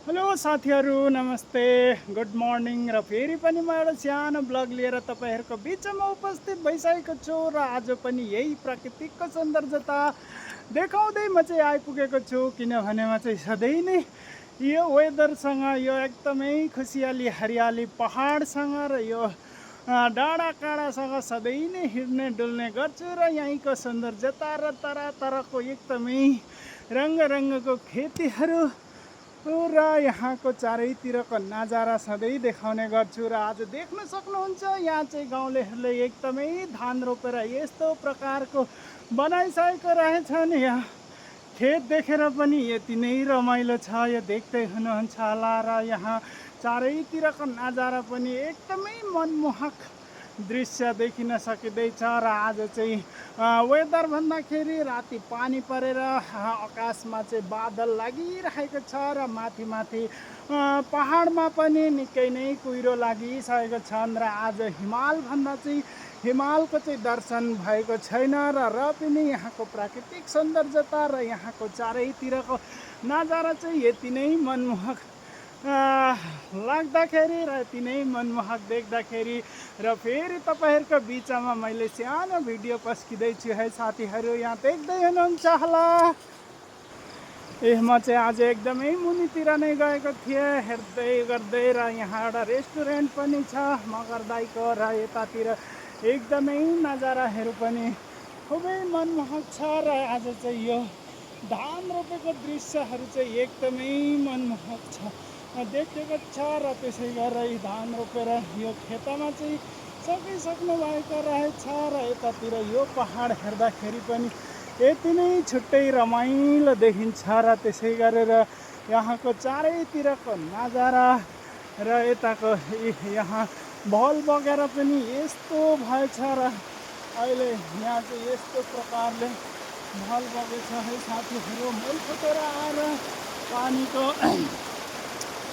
Hello साथीहरू नमस्ते good morning र फेरि पनि म एउटा सानो ब्लग लिएर तपाईँहरूको बिचमा उपस्थित भइसकेको छु र आज पनि यही प्राकृतिकको सौन्दर्यता देखाउँदै म चाहिँ आइपुगेको छु। किनभने म चाहिँ सधैँ नै यो वेदरसँग यो एकदमै खुसियाली हरियाली पहाडसँग र यो डाँडा काँडासँग सधैँ नै हिँड्ने डुल्ने गर्छु र यहीँको सौन्दर्यता र तरह एकदमै रङ्गको खेतीहरू र यहाँको चारैतिरको नजारा सधैँ देखाउने गर्छु। र आज देख्न सक्नुहुन्छ यहाँ चाहिँ गाउँलेहरूले एकदमै धान रोपेर यस्तो प्रकारको बनाइसकेको रहेछन्। यहाँ खेत देखेर पनि यति नै रमाइलो छ, यो देख्दै हुनुहुन्छ होला। र यहाँ चारैतिरको नजारा पनि एकदमै मनमोहक दृश्य देखिन सकिँदैछ। र आज चाहिँ वेदर भन्दाखेरि राति पानी परेर आकाशमा चाहिँ बादल लागिरहेको छ र माथि माथि पहाडमा पनि निकै नै कुहिरो लागिसकेको छन्। र आज हिमाल भन्दा चाहिँ हिमालको चाहिँ दर्शन भएको छैन र पनि यहाँको प्राकृतिक सौन्दर्यता र यहाँको चारैतिरको नजारा चाहिँ यति नै मनमोहक लाग्दाखेरि र यति नै मनमोहक देख्दाखेरि र फेरि तपाईँहरूको बिचमा मैले सानो भिडियो पस्किँदैछु है साथीहरू। यहाँ देख्दै हुनुहुन्छ होला। म चाहिँ आज एकदमै मुनितिर नै गएको थिएँ हेर्दै गर्दै र यहाँ एउटा रेस्टुरेन्ट पनि छ मगरदाईको र यतातिर एकदमै नजाराहरू पनि खुबै मनमोहक छ। र आज चाहिँ यो धान रोपेको दृश्यहरू चाहिँ एकदमै मनमोहक छ देखेको छ। र त्यसै गरेर धान रोपेर यो खेतमा चाहिँ सकिसक्नु भएको रहेछ र यतातिर यो पहाड हेर्दाखेरि पनि यति नै छुट्टै रमाइलो देखिन्छ। र त्यसै गरेर यहाँको चारैतिरको नजारा र यताको यहाँ भल बगेर पनि यस्तो भएछ र अहिले यहाँ चाहिँ यस्तो प्रकारले भल बगेछ है साथीहरू। मूल फुटेर आएर पानीको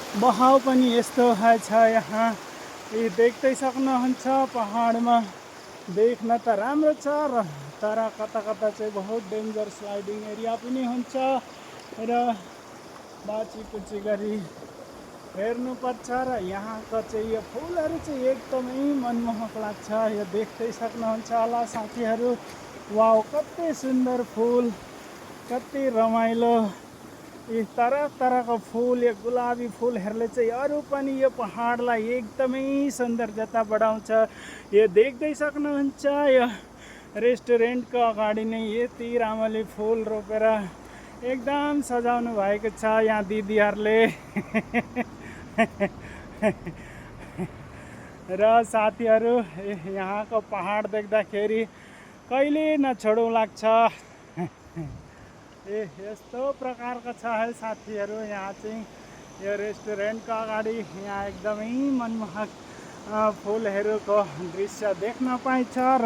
बहाव पनि यस्तो भएछ। यहाँ देख्दै सक्नुहुन्छ पहाडमा देख्न त राम्रो छ र तर कता कता चाहिँ बहुत डेन्जर स्लाइडिङ एरिया पनि हुन्छ र बाँची गरी हेर्नुपर्छ। र यहाँको चाहिँ यो फुलहरू चाहिँ एकदमै मनमोहक लाग्छ। यो देख्दै सक्नुहुन्छ होला साथीहरू। वाउ कति सुन्दर फुल, कति रमाइलो यी तरहको फुल। यो गुलाबी फुलहरूले चाहिँ अरू पनि यो पहाडलाई एकदमै सौन्दर्यता बढाउँछ। यो देख्दै सक्नुहुन्छ यो रेस्टुरेन्टको अगाडि नै यति राम्ररी फुल रोपेर एकदम सजाउनु भएको छ यहाँ दिदीहरूले र साथीहरू यहाँको पहाड देख्दाखेरि कहिले नछोडौँ लाग्छ। यस्तो प्रकारको छ है साथीहरू। यहाँ चाहिँ यो रेस्टुरेन्टको अगाडि यहाँ एकदमै मनमोहक फुलहरूको दृश्य देख्न पाइन्छ। र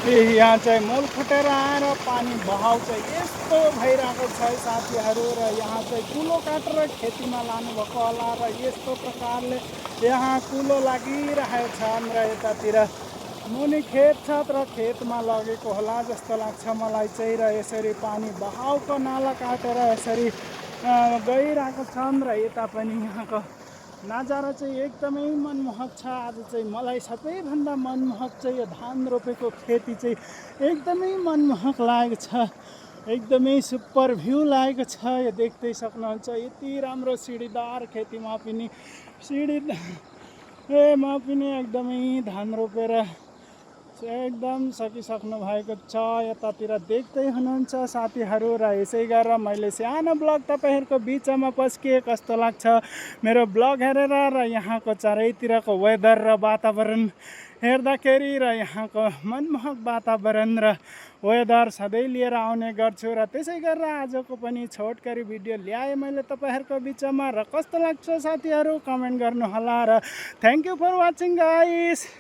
यहाँ चाहिँ मूल फुटेर आएर पानी बहाव चाहिँ यस्तो भइरहेको छ है साथीहरू। र यहाँ चाहिँ कुलो काटेर खेतीमा लानुभएको होला र यस्तो प्रकारले यहाँ कुलो लागिरहेको छन् र यतातिर मुनि खेत छ र खेतमा लगेको होला जस्तो लाग्छ मलाई चाहिँ। र यसरी पानी बहावको नाला काटेर यसरी गइरहेको छन् र यता पनि यहाँको नजारा चाहिँ एकदमै मनमोहक छ। आज चाहिँ मलाई सबैभन्दा मनमोहक चाहिँ यो धान रोपेको खेती चाहिँ एकदमै मनमोहक लागेको छ, एकदमै सुपर भ्यू लागेको छ। यो देख्दै सक्नुहुन्छ यति राम्रो सिँढीदार खेतीमा पनि सिँढीमा पनि एकदमै धान रोपेर एकदम सकिसक्नु भएको छ। यतातिर देख्दै हुनुहुन्छ साथीहरू। र यसै गरेर मैले सानो ब्लग तपाईँहरूको बिचमा पस्किए कस्तो लाग्छ मेरो ब्लग हेरेर र यहाँको चारैतिरको वेदर र वातावरण हेर्दाखेरि र यहाँको मनमोहक वातावरण र वेदर सधैँ लिएर आउने गर्छु। र त्यसै गरेर आजको पनि छोटकरी भिडियो ल्याएँ मैले तपाईँहरूको बिचमा। र कस्तो लाग्छ साथीहरू कमेन्ट गर्नुहोला। र thank you for watching guys.